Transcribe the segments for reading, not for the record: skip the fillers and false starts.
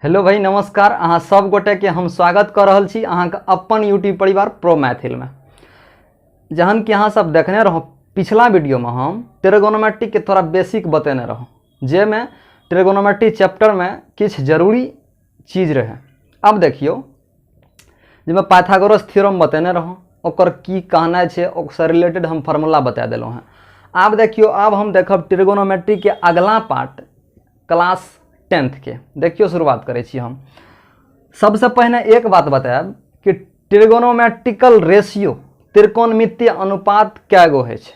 Hello भाई नमस्कार, अहाँ सब गोटे के हम स्वागत कर रहल छी अहाँ के अपन यूट्यूब परिवार प्रो मैथिल में। जहन कि अहाँ सब देखने रहो पिछला वीडियो में हम ट्रिगोनोमेट्री के थोड़ा बेसिक बतेने रहो, जेमे ट्रिगोनोमेट्री चैप्टर में किछु जरूरी चीज रहे। अब देखियो जेमे पाइथागोरस थ्योरम बतेने रहो, ओकर की कहना है ओकरा रिलेटेड हम फार्मूला बता देलहुँ हैं। आब देखियो, आब हम देखब ट्रिगोनोमेट्री के अगला पार्ट क्लास 10th के। देखियो शुरुआत करै छी हम। सबसे पहिने एक बात बतायब कि ट्रिगोनोमेट्रिकल रेशियो त्रिकोणमितीय अनुपात कै गो होइ छै।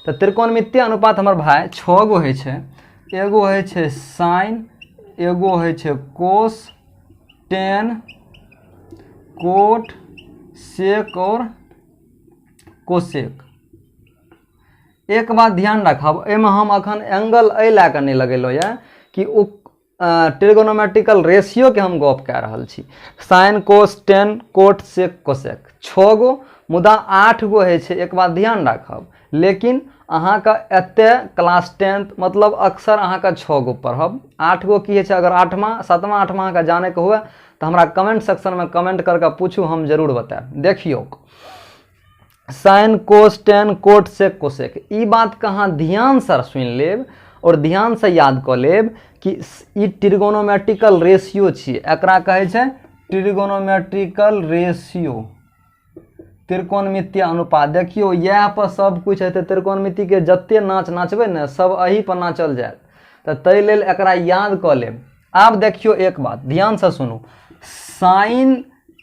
तऽ त्रिकोणमितीय अनुपात हमर भाई 6 गो होइ छै। एगो होइ छै साइन, एगो होइ छै कोस, टेन, कोट, सेक और कोसेक। एक बात ध्यान रखब, एहिमे हम अखन एंगल एहि लए कऽ नहि लगेलहुँ यऽ कि ओ ट्रिगोनोमेट्रिकल रेशियो के हम गप कए रहल छी। Sine, cos, tan, cot, sec, cosec 6 गो, मुदा 8 गो होइ छै। एक बात ध्यान राखब, लेकिन अहाँके एते क्लास 10th मतलब अक्सर अहाँके 6 गो पढ़ब, 8 गो की होइ छै। अगर 8वां 7वां 8वां अहाँके जानैके हुए तऽ हमरा कमेंट सेक्शनमे कमेंट करके पूछू, हम जरूर बतायब। देखियौ sine, cos, tan, cot, sec, cosec, ई बात के अहाँ ध्यान से सुनि लेब और ध्यान से याद कऽ लेब कि ई ट्रिगोनोमेट्रिकल रेशियो छियै। एकरा कहै छै ट्रिगोनोमेट्रिकल रेशियो, त्रिकोणमितीय अनुपात। देखियौ इएह पर सब कुछ हेतै, त्रिकोणमिति के जते नाच नाचबै ने सब एही पर नाचल जायत, तऽ ताहि लेल एकरा याद कऽ लेब। आब देखियौ एक बात ध्यान से सुनू, साइन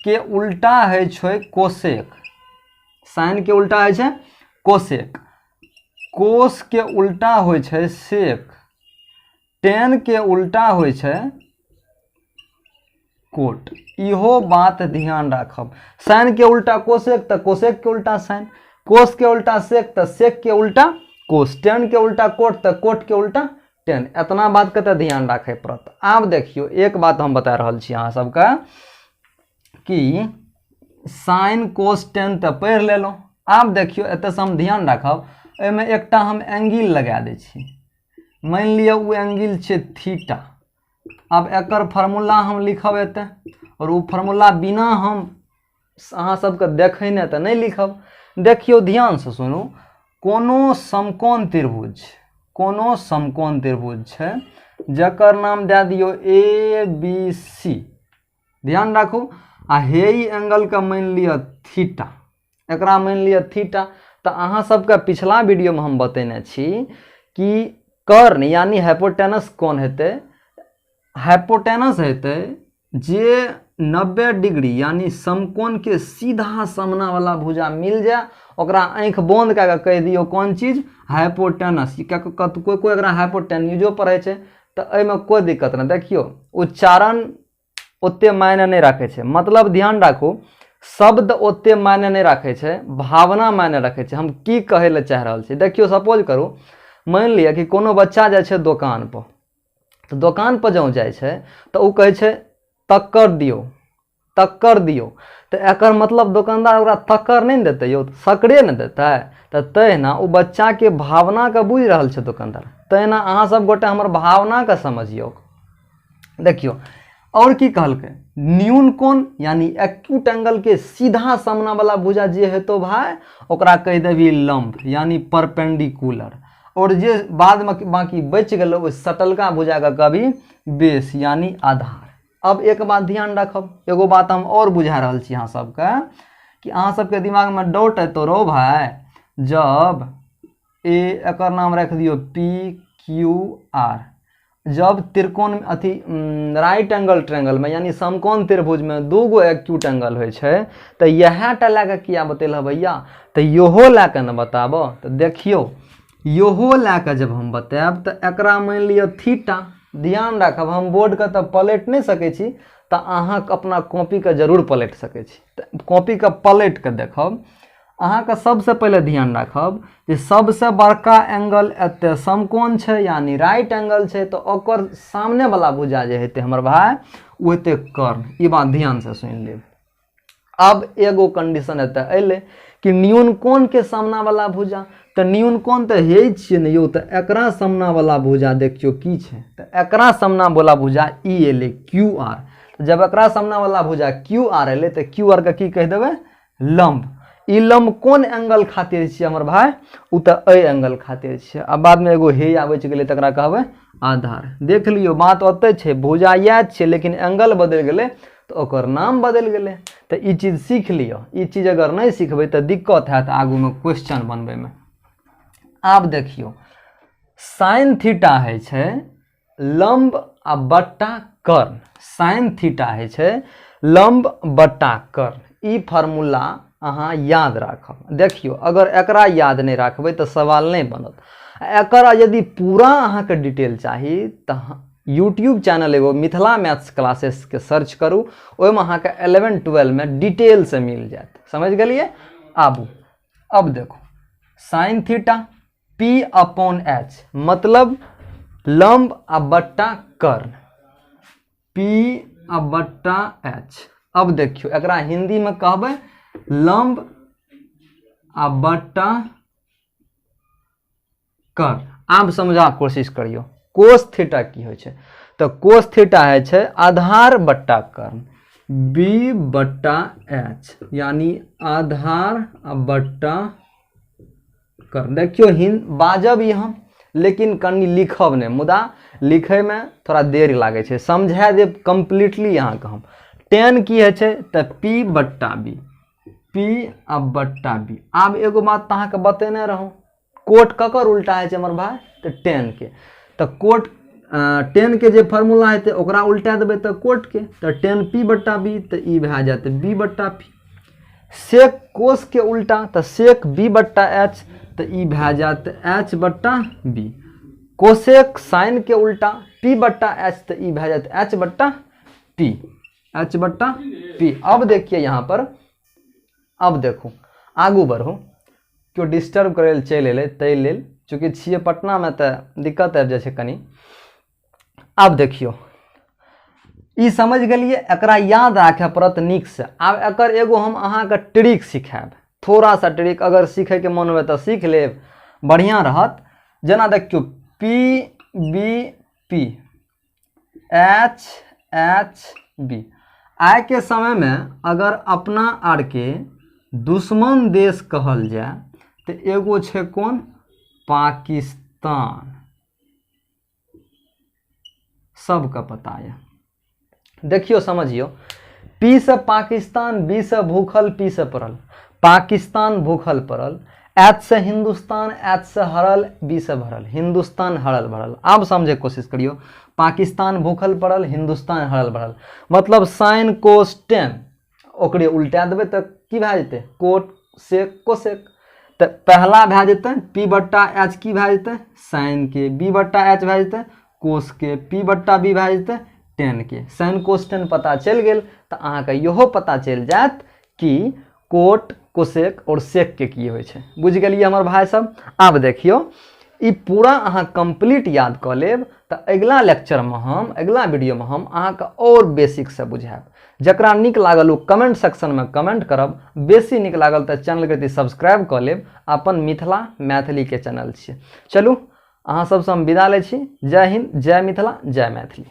के उल्टा होइ छै कोसेक, साइन के उल्टा होइ छै कोसेक, कोस के उल्टा होइ छै सेक, टेन के उल्टा होइ छै कोट। इहो बात ध्यान राखब, साइन के उल्टा कोसेक तऽ कोसेक के उल्टा साइन, कोस के उल्टा सेक तऽ सेक के उल्टा कोस, टेन के उल्टा कोट तऽ कोट के उल्टा टेन। एतना बात के तऽ ध्यान राखय पड़त। आब देखियौ एक बात हम बता रहल छी अहाँ सबके कि साइन कोस टेन तऽ पढ़ि लेलहुँ। आब देखियौ एतऽसँ हम ध्यान राखब, एहिमे एकटा हम एंगिल लगा दै छी, मानि लिअ ओ एंगिल छै थीटा। आब एकर फार्मूला हम लिखब एतऽ, और ओ फार्मूला बिना हम अहाँ सबके देखैने तऽ नहि लिखब। देखियौ ध्यानसँ सुनू, कोनो समकोण त्रिभुज, कोनो समकोण त्रिभुज छै जकर नाम दए दियौ ए बी सी, ध्यान राखू, आ हे ई एंगलके मानि लिअ थीटा, एकरा मानि लिअ थीटा। तऽ अहाँ सबके पिछला वीडियोमे हम बतेने छी कि कर्ण यानी हाइपोटेनस कोन हेतै, हाइपोटेनस हेतै जे 90 डिग्री यानी समकोण के सीधा सामना वाला भुजा मिल जाए, ओकरा आँखि बंद कए कऽ कहि दियौ कोन चीज, हाइपोटेनस। कोइ कोइ एकरा हाइपोटेन्यूजो पढ़ै छै, तऽ एहिमे कोइ दिक्कत नहि। देखियौ उच्चारण ओते मायने नहि राखै छै, मतलब ध्यान राखू शब्द ओते मायने नहि राखै छै, भावना मायने रखै छै। हम की कहै लए चाहि रहल छी, देखियौ सपोज करू मानि लिअ कि कोनो बच्चा जाइ छै दोकान पर, तऽ दोकान पर जँ जाइ छै तऽ ओ कहै छै तक्कर दियौ, तक्कर दियौ, तऽ एकर मतलब दोकानदार ओकरा तक्कर नहि ने देतै यौ, सकरे ने देतै। तऽ तहिना ओ बच्चाके भावनाके बुझि रहल छै दोकानदार, तहिना अहाँ सब गोटे हमर भावनाके समझियौ। देखियौ और की कहलकै, न्यून कोण यानी एक्यूट एंगल के सीधा सामना वाला भुजा जे हेतो भाई ओकरा कहि देबही लंब यानी परपेंडिकुलर, और जे बाद में बाकी बचि गेलो ओहि सटलका भुजा के कभी बेस यानी आधार। अब एक बात ध्यान रखब, एगो बात हम और बुझा रहल छी अहाँ सबके कि अहाँ सबके दिमाग में डाउट एतो रो भाई, जब ए एकर नाम राखि दियौ पी क्यू आर, जब त्रिकोण अथी राइट एंगल ट्रायंगल में यानी समकोण त्रिभुज में दू गो एक्यूट एंगल होइ छै तऽ इएह टा लए कऽ किया बतेलह भैया, तऽ इहो लए कऽ ने बताबऽ। तऽ देखियौ इहो लए कऽ जब हम बतायब तऽ एकरा मानि लिअ थीटा, ध्यान राखब हम बोर्डके तऽ पलटि नहि सकै छी, तऽ अहाँ अपना कॉपीके जरूर पलटि सकै छी, तऽ कॉपीके पलटि कऽ देखब। अहाँके सबसे पहिले ध्यान राखब जे सबसे बड़का एंगल एतऽ समकोण छै यानी राइट एंगल छै, तऽ ओकर सामने वाला भुजा जे हेतै हमर भाई ओ हेतै कर्ण। ई बात ध्यान से सुनि लेब। अब एगो कंडीशन एतऽ अयलै कि न्यून कोण के सामना वाला भुजा, तऽ न्यून कोण तऽ हे छियै ने यौ, तऽ एकरा सामना वाला भुजा देखियौ की छै, तऽ एकरा सामना वाला भुजा ई एलै क्यू आर। जब एकरा सामना वाला भुजा क्यू आर एलै तऽ क्यू आर के की कहि देबै? लम्ब। ई लम्ब कोन एंगल खातिर छियै हमर भाय? ओ तऽ एहि एंगल खातिर छियै। आ बादमे एगो हे आबै गेलै, तकरा कहबै आधार। देख लियौ, बात ओतहि छै, भुजा इएह छियै लेकिन एंगल बदलि गेलै तऽ ओकर नाम बदलि गेलै। तऽ ई चीज सीख लिअ, ई चीज अगर नहि सिखबै तऽ दिक्कत हैत आगूमे क्वेश्चन बनबैमे। आब देखियौ, साइन थीटा होइ छै लम्ब आ बट्टा कर्ण। साइन थीटा होइ छै लम्ब बट्टा कर्ण। ई फार्मूला अहाँ याद राखब। देखियौ, अगर एकरा याद नहि राखबै तऽ सवाल नहि बनत। एकर यदि पूरा अहाँके डिटेल चाही तऽ यूट्यूब चैनल एगो मिथिला मैथ्स क्लासेसके सर्च करू, ओहिमे अहाँके 11 12मे डिटेलसँ मिल जायत। समझि गेलियै? आबू अब देखू, sine theta P upon H मतलब लंब आ बट्टा कर्ण, पी आ बट्टा एच। अब देखियौ, एकरा हिंदी में कहबै लंब आ बट्टा कर्ण। आब समझा कोशिश करियौ, कोस थीटा की होइ छै? तऽ कोस थीटा होइ छै आधार बट्टा कर्ण, बी बट्टा एच, यानी आधार आ बट्टा कर्ण। देखियौ, हिन बाजब ई हम लेकिन कनि लिखब नहि, मुदा लिखैमे थोड़ा देर लागै छै, समझा देब कम्प्लीटली अहाँके हम। टेन की होइ छै? तऽ पी बट्टा बी, पी आ बट्टा बी। आब एगो बात तऽ अहाँके बतेने रहौं, कोट ककर उल्टा होइ छै हमर भाय? तऽ टेन के। तऽ कोट टेन के जे फार्मूला हेतै ओकरा उल्टा देबै तऽ कोट के, तऽ टेन पी बट्टा बी, तऽ ई भए जायत बी बट्टा पी। सेक कोस के उल्टा तऽ सेक बी बट्टा एच, तऽ ई भए जायत एच बट्टा बी। कोसेक साइन के उल्टा पी बट्टा एच, तऽ ई भए जायत एच बट्टा पी, एच बट्टा पी। अब देखिए यहाँ पर, अब देखू आगू बढ़ू, केओ डिस्टर्ब करै लए चलि एलै ताहि लेल, चूँकि छियै पटनामे तऽ दिक्कत आबि जाइ छै कनि। आब देखियौ, ई समझ गेलियै, एकरा याद राखय पड़त नीकसँ। आब एकर एगो हम अहाँके ट्रिक सिखायब, थोड़ा सा ट्रिक, अगर सीखयके मन हुए तऽ सीख लेब, बढ़िआँ रहत। जेना देखियौ, P B P H H B. आइके समयमे अगर अपना आरके दुश्मन देश कहल जाय तऽ एगो छै कोन? पाकिस्तान। सबके पता यऽ। देखियौ समझियौ, पी से पाकिस्तान, बी से भूखल, पी से पड़ल, पाकिस्तान भूखल पड़ल, एच से हिंदुस्तान, एच से हरल, बी से भरल, हिंदुस्तान हरल भरल। आब समझे कोशिश करियौ, पाकिस्तान भूखल पड़ल, हिंदुस्तान हरल भरल, मतलब साइन कोस टेन ओकरे उल्टा देबै तऽ की भए जेतै? कोट सेक कोसेक। तऽ पहला भए जेतै पी बट्टा एच, की भए जेतै? साइन के। बी बट्टा एच भए जेतै कोस के, पी बट्टा बी भए जेतै टेन के। साइन कोस टेन पता चलि गेल तऽ अहाँके इहो पता चलि जायत कि कोट कोसेक और सेक के की होइ छै। बुझि गेलियै हमर भाय सब? आब देखियौ, ई पूरा अहाँ कम्प्लीट याद कऽ लेब तऽ अगिला लेक्चरमे हम, अगिला वीडियोमे हम अहाँके आओर बेसिकसँ बुझायब। जकरा नीक लागल ओ कमेंट सेक्शनमे कमेंट करब, बेसी नीक लागल तऽ चैनलके यदि सब्सक्राइब कऽ लेब, अपन मिथिला मैथिलीके चैनल छियै। चलू अहाँ सबसँ हम विदा लै छी। जय हिंद, जय मिथिला, जय मैथिली।